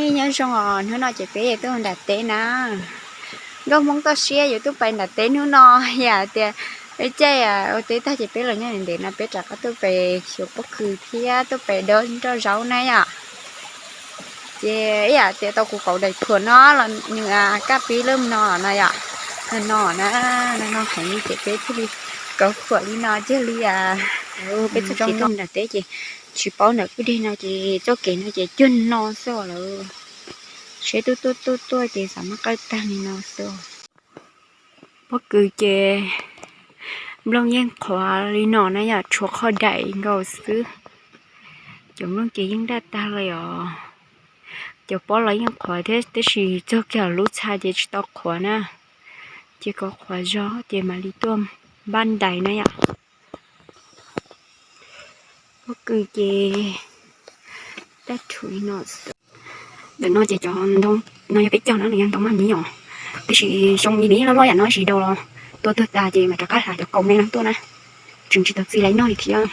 Nyob zoo os, hnub no ces peb tuaj nram teb na. Nkauj Hmoob toj siab yuav tuaj pais nram teb hnub no, yam tias caij ua teb tag ces peb los nyob ntev no peb rov qab tuaj pais xyuas pob kws thiab tuaj pais dob nroj zaub na yom. Ces ib yam tias tau kuv kauv daim phuam no los nws kaj pib lub no no yom. No no na, no no heev li ces peb thiaj li kauv phuam li no thiaj li peb txoj kev tuaj nram teb ces tsis paub ntawm kwj deg no ces txoj kev no ces cuag no xwb lawm. Seb tuaj tuaj tuaj tuaj ces xav muab qawj tag li no xwb. Pob kws ces nplooj yeej qhuav li no na yom, tshuav qhov daim nkaus xwb. Cov nplooj ces yeej daj tag li os. Cov pob los yeej qhuav thiab tab sis txog kiag lub txha ces tsis tau qhuav na. Ces kom qhuav zog ces mam li tuaj npaj ntais na yom. Pob kws ces tab thuv li no. Ntawm no ces cov ntoo no yog peb cog na, nws yog ntoo maj miv os. Tab sis xyoo li nws yeej loj loj yam no tsis daus los tua tuag tas ces mam rov qab hla cov kaus me no tuaj na. Tseem tsis tau txi laiv noj li thiab.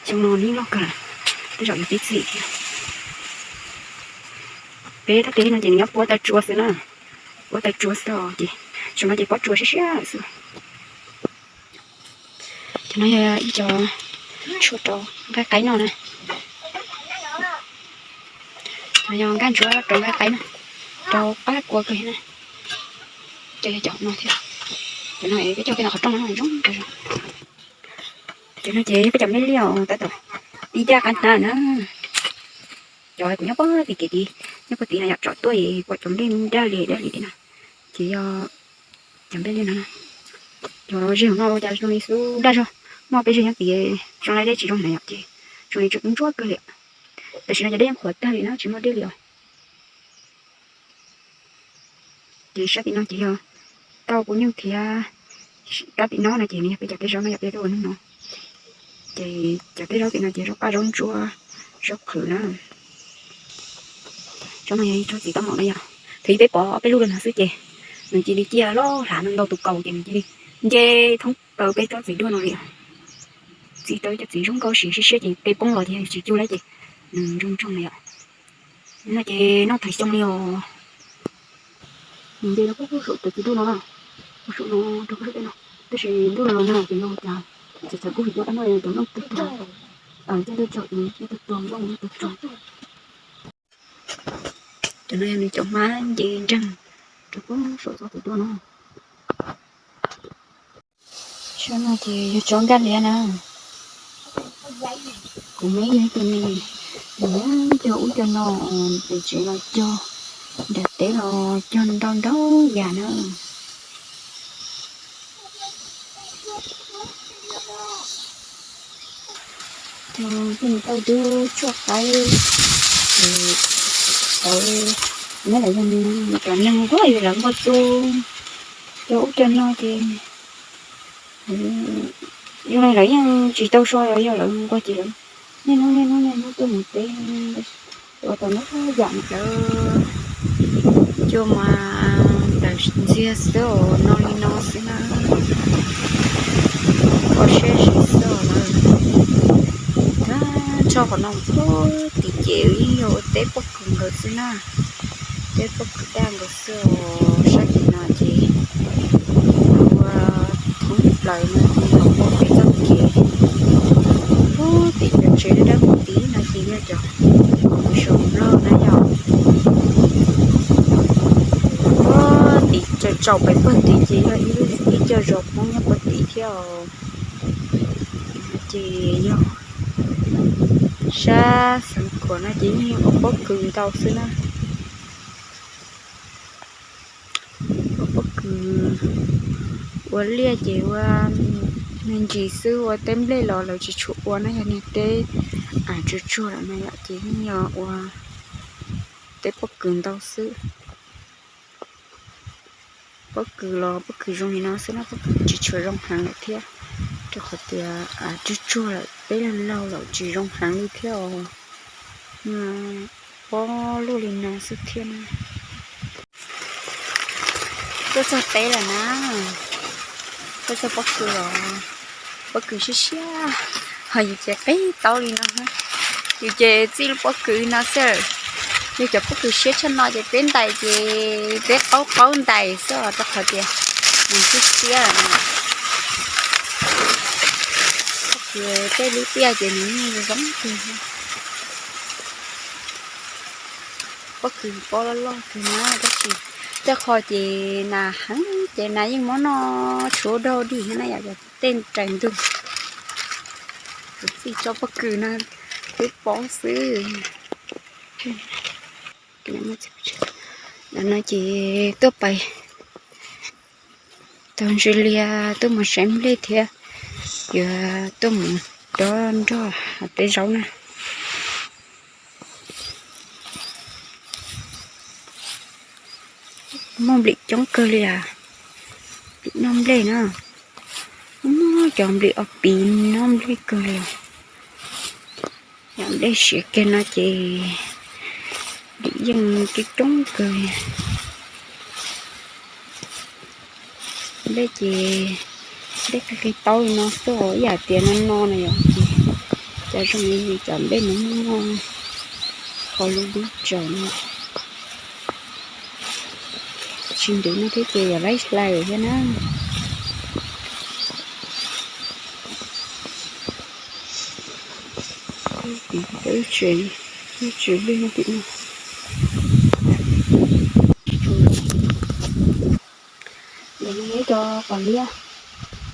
Xyoo no nws yeej loj kawg lawm, tej zaum yuav pib txi thiab. Peb thaj teb no ces nws nyob puab taw tsua xwb na, puab taw tsua xwb os ces xyoo no ces pob tsua siab siab lawm xwb. Cov no yog ib co tshuaj rau nqaij qaib noj na. Cov yog nkaj ntsuab rau nqaij qaib noj, rau qab kua kawg na. Cov yog cov no thiab. Cov no peb coj peb los qhov rooj no zoo kawg. Cov no ces yog peb cov nplej liaj os, tab tom ib daj qab hnab na. Cov kuv nyob puag tim kev tid, nyob puag tid no yom, tsom tuaj es pom cov nplej daj li daj li na. Ces yog cov nplej liaj no, cov zeg no cas zoo li xub daj zog, muaj peb zeg nyob tid zoo li dej tsis zoo na yom, ces zoo li tseem ntsuab kawg li. Tam sim no cov dej yeej qhuav tag li na, tsis muaj dej li os. Ces sab tim no ces yog tauj kua nyuj thiab, kab tim no no ces nws yog peb cov teb zaub no yom, peb tuaj ua hnub no. Ces cov teb zaub tim no ces zaub qaj zaub ntsuab zaub qhwv na. Tsob no yog ib tsob txiv taub maum na yom, thaum ub peb pov ob peb lub rau no xwb ces nws cia li ciaj loj hlav no ntau tus kaus ces nws cia li nce thoob plaws peb tsob txiv duaj no li. Txi tau ib co txiv zoo nkauj siv siab siab ces pe poob los ces tsis cuag lawm ces nws ntsoog ntsoog na yom. No ces noj thaum xyoo li os. Nws nce rau pem saum cov txiv duaj no na, pem saum no rau pem saum tej no, tab sis ntuj los los nag ces yog cas txawv txawv kub vim tias kab noj cov nplooj tag tag, caij tuaj tsaug ces caij tuaj tsaug nplooj tuaj tsaug. Cov no yog nws cov hmab nce nreeg rau pem saum txoj txiv duaj no. Tsob no ces yog tsob nkaj liab na. Kuv me yog ib tug neeg nyiam cog ub cog no, pem tsev los cog, nram teb los cog ntau ntau yam na. Cog tej tauj dub tshuaj qaib, tau nyob lawv yog cov neeg nquag yog lawv nquag txuj cog ub cog no ces zoo li lawv yeej tsis tau so los yog lawv nquag ces lawv niaj hnub niaj hnub niaj hnub tuaj mus teb, ua tau ntau yam lawv cua mas ntawm ntxiag xwb os, no li no xwb na. Kho siab zim xwb os lawm. Tag nrho qhov no puag tim ces yeej yog ua teb pob kws nkawd xwb na. Teb pob kws daj nkawd xwb os, sab tim no ces ua thoob plaws no ces yog ua peb txoj kev. Puag tim cov tsev dawb dawb puag tid no ces yog cov zoo loj na yom. Puag tim tsaus pem puag tid ces yog ib co zos Hmoob nyob puag tid thiab os. Ces yog sab Xeev Khuam no ces yeej ua pob kws ntau xwb na. Ua pob kws, ua liaj ces ua me ntsis xwb, ua teb nplej los lawv tsis tshua ua na, yog niag teb tsuag tsuag lawm no yom ces yeej yog ua teb pob kws ntau xwb. Pob kws los pob kws zoo li no xwb na, pob kws tsis tshua zoo heev lawm thiab, rau qhov tias tsuag tsuag lawm, teb laug laug lawm tsis zoo heev li thiab os. Pob luaj li no xwb thiab na. Tuaj txog teb lawm na, tuaj txog pob kws los, pob kws siab siab, ho yus ces qig taub li no, yus ces txij lub pob kws no xwb. Yog cov pob kws siab tshaj no ces peb ntais ces peb qaub qaub ntais xwb os, rau qhov tias nws siab siab. Pob kws tej lub tiaj ces nws yeej zoo kawg. Pob kws pob loj loj kawg na, tab sis tej qho ces nas heev ces nas yeej muab noj tshuav daug dig thiab na yom, tej rais ntug. Kuv txij tso pob kws no twb pob xwb. No ces tuaj pais tau ntsis lias tuaj mus saib nplej thiab yuav tuaj mus dob nroj peb zaub na. Muaj nplim coob kawg li as, nplim noj nplej na. Muaj cov nplim ob pim noj nplej kawg li. Yog nplej siav kiag no ces nplim yeej coob coob kawg li. Nplej ces nplej qi qi taub li no xwb, ib yam tias no no na yom, ces cov zoo li cov nplej no muaj qhov lub lub tsaus no. Tsis ntev no thiab ces yog laib hlais thiab na. Tim ib tsev, ib tsev lwj no tim no. Ntawm no yog ib co qos liab,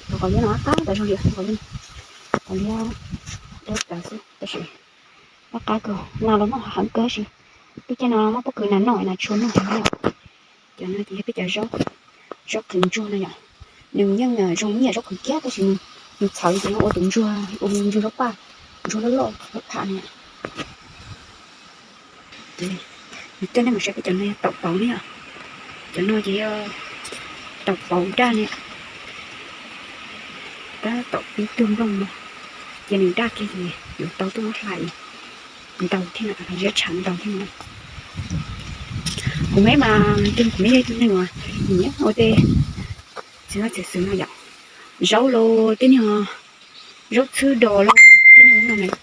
cov qos liab no qab qab tas zog li, qos liab dawb tas xwb tab sis qab qab kawg, nas los noj heev kawg tab sis lub caij no muab pob kws nas noj nas tshua noj heev. Cov no ces yog peb cov zaub, zaub qhwv ntsuag no yom. Nws yeej zoo ib yam zaub qhwv kiag tab sis nws txhawv ces nws ua tus ntsuag, ua ntsuag zaub paj, ntsuag loj loj zaub pham no. Ces nws coj nej mus saib peb cov no yog taum pauv ne yom. Cov no ces yog taum pauv daj ne, tab tom pib tug nplooj no, ces nws daj kiag ces yuav tau tuaj muab hlais ntau thiab, ziab tshav ntau thiab no. Kuv me mas twg kuv me yog ib tug neeg uas nyiam ua tej txiv hmab txiv xwm no yom, zaub los tej niag zaub txhwb dos los tej niag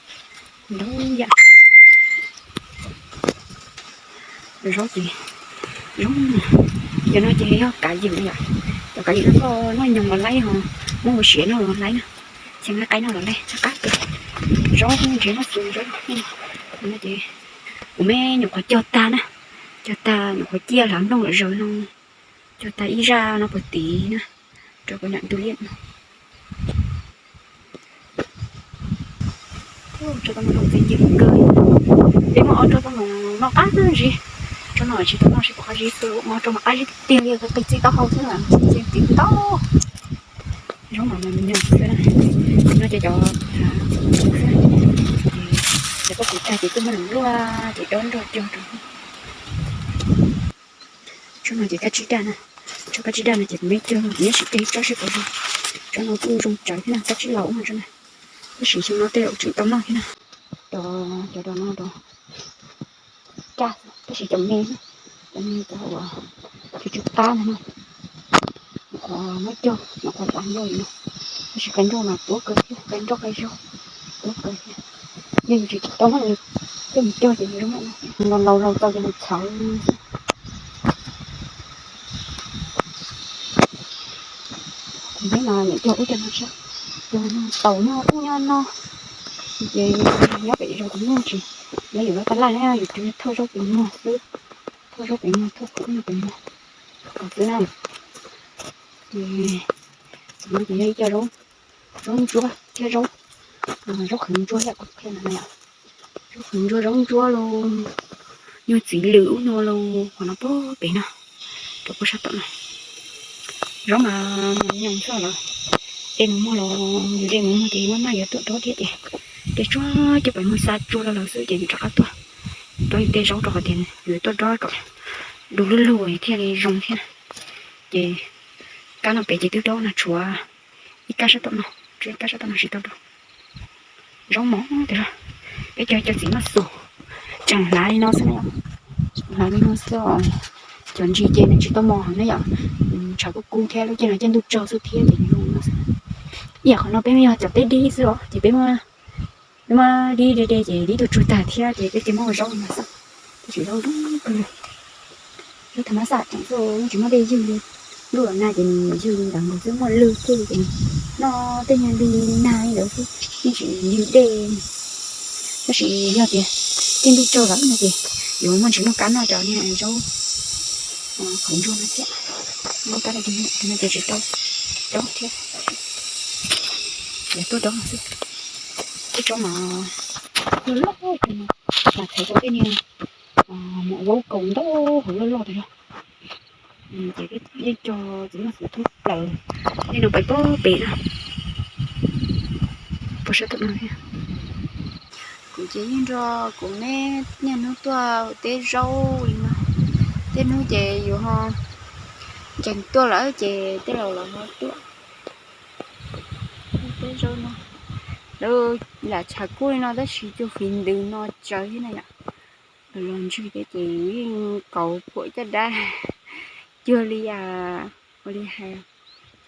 no ntau yam. Zaub ces, zaub, cov no ces yog kav ywm yom, cov kav ywm no koj noj nyoos los laib ho, muab ua siav noj los laib na, ces nqa qaib noj los laib qab qab. Zaub nrhiav noj xwb zaub no ces kuv me nyuam qhuav cog tag na, cog tag nyuam qhuav ciaj hlav nplooj lawm zaws no, cog tag ib zaj no puag tid na, rau puag nram ntug liaj no. Tso tau mus zoo txiv ncw kawg. Peb muab ob tsob tau mus noj qab zib. Tsob no tsis tau noj seb puas qab zib xwb, muab tsob mas qab zib tiag tiag li, qi txiv taub hau xwb, txiv ntau. Zaub mas nyoos xwb na. No ces cov, cov pob kws tag ces tuaj muab luaj ces dob nroj cog rau. Tsob no ces kab tsib daj na, tsob kab tsib daj no ces kuv me cog, kuv nyob sim cog ib tsob seb puas zoo. Tsob no kuj zoo tsawv thiab na, kab tsib laus no tsob na. Tab sis xyoo no tej zaum tseem tau noj thiab na. Cov, cov no rau kaj, tab sis cov me, cov me cov uas tsw tsw qab no, nyuam qhuav muab cog, nyuam qhuav hlav nroj li no. Tab sis qe nroj mas tuab kawg thiab, qe nroj qe zaug tuab kawg thiab. Yog yus tsis tau muab coj mus cog ces nws zoo, laus laus tau ces nws txhawv. Kuv peb mas niam cog ub cog no sab, cog no taus noj ub nyob no, ces nyob pem zos kuv muag tsis, yog yus lub tab laj na yus twb thauj zaub pem muag xwb, thauj zaub pem muag, thauj qhwv no pem muag, qhwv xwb na. Ces no ces yog ib co zaub, zaub ntsuab thiab zaub, zaub qhwv ntsuab yam kuv qhia no na. Zaub qhwv ntsuab, zaub ntsuab los, nyuag txiv lwm ub no los qhov no puag pem no, rau puag sab tom no. Zaub mas mus nyoos xwb los, dej mus muag los, yus dej mus muag ces muaj noj yuav tuaj dob thiab ces, dej tsuag ces pem muag xa tsuag los lawm xwb ces yus rov qab tuaj dob yus tej zaub rau qhov tias yus tuaj dob kom du lug lug thiaj li zoo thiab. Ces kab no pem ces twb dob no tshuav ib kab sab tom no, tshuav ib kab sab tom no tsis tau dob. Zaub mos tiag, peb cog cov txiv maj xus, tseem hlav li no xwb, hlav li no xwb os. Cov ntsis ces nws tsis tau mos heev na yom, tshav kuj kub thiab lub caij no caij ntuj tsaug xwb thiab ces zoo no xwb. Ib yam qhov no peb yog cov teb dib xwb os ces peb muab, peb muab dib de de ces dib tuaj tsuag tag thiab ces peb cia muab ua zaub li no xwb. Tsis zoo zoo kawg li. Zaub tham mas xaj tseem xwb, tsis muaj dej ywg li. Ntuj los nag ces nws ywg li ntawd nkaus xwb, muaj lwg thiab ces noj tej nyuag li nag li ntawd xwb, yeej tsis ywg dej. Tab sis yog tias tej ntuj tsaug lawm no ces yuav muaj ntsis muaj kab noj cov niag zaub qhauv ntsuag no thiab. Muaj kab no ces tsis tau dob thiab, yuav tuaj dob no xwb. Tej tsob mas loj loj kawg no, mas thaiv tau tej niag mom vaub kaus ntau hauv loj loj tas zog. Ces yeej cog txiv muaj xwm thoob plaws, tej no pais pem pem na, puas sab tom no thiab. Kuv ces yeej nrog kuv me niaj hnub tuaj ua teb zaub li no, tej hnub ces yus ho ncees tuaj lawm ces tej laus los ho tuaj ua teb zaub no. Lawv lam tshav kub li no tab sis cua fiv ntws no tsawv thiab na yom. Los ntswg thiab ces yeej kauv puam caj dab cuag li, ua li hais,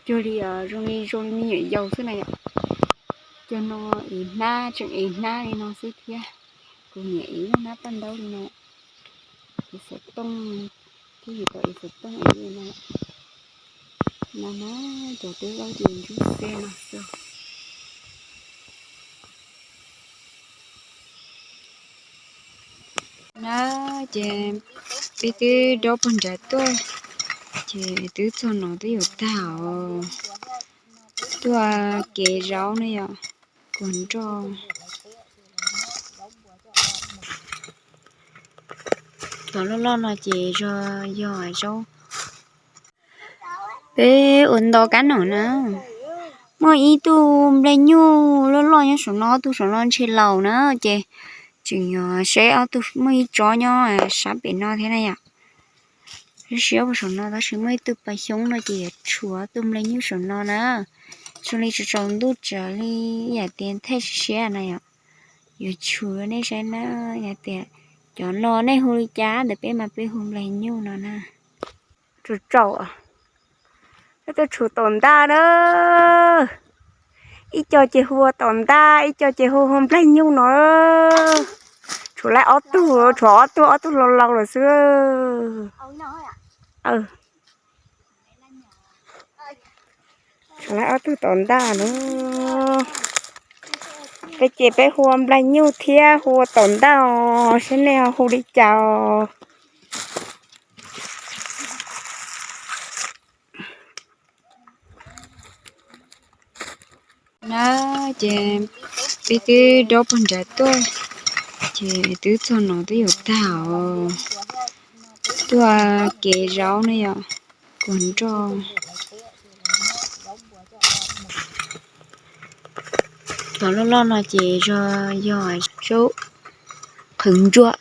cuag li zoo li zoo li me nyuam yaus xwb na yom. Cua no ev hnab, tseem ev hnab li no xwb thiab. Kuv niam ev lub hnab paj ntaub li no, ev xov tooj, thiab yus tau ev xov tooj ev li no. No na, cov teb zaub ces ntsuab xiab no xwb. Na ces peb twb dob puag nrad tuaj, ces twb txog no twb yuav tag os. Tuaj kev zaub ne yom, kuv nroj. Cov loj loj no ces yog, yog zaub. Peb ua nto kab num na. Muaj ib tug nplej nyuj loj loj nyob saum no, ob tug saum no ntshe laus na, ces tseem yuav saib ob tug, muaj ib tsob nyob sab pem no thiab na yom. Siab siab puag saum no tab sis muaj ib tug pas xyoob no ces yuav tshuav ob tug nplej nyuj saum no na. Zoo li tsaus tsaus ntuj tsawv li, ib yam tias thaij siab siab na yom. Yuav tshuav nej saib na, yog tias cov no nej hu li cas ntawm peb mas peb hu nplej nyuj no na. Tsaus tsaus, peb tuaj tshuav tom ntaj na. Ib co ces hu ua tom ntaj, ib co ces hu ua nplej nyuj no. Tshuav lawm ob tug, tshuav ob tug, ob tug laus laus lawm xwb. Tshuav lawm ob tug tom ntaj na. Peb ces peb hu ua nplej nyuj thiab hu ua tom ntaj os, saib nej ho hu li cas os. Na ces peb twb dob puag nrad tuaj, ces twb txog no twb yuav tag os. Tuaj kev zaub ne yom, kuv nroj. Cov loj loj no ces yog, yog zaub qhwv ntsuab.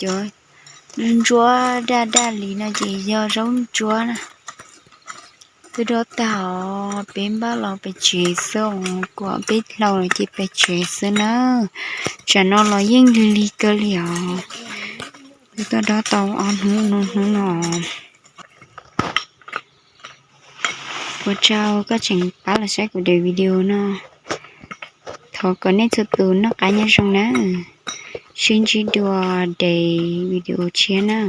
Cov ntsuab daj daj li no ces yog zaub ntsuab na. Twb dob tag os, peb npaj los pem tsev xwb os, kuv peb hlau los ces pem tsev xwb na. Tsam no los yeej lig lig kawg li os. Twb tuaj dob tau ob hnub no, hnub no. Ua tsaug koj tseem pab los saib kuv daim video no. Thov kom nej txhua tus noj qab nyob zoo na. Sib ntsib dua daim video tshiab na.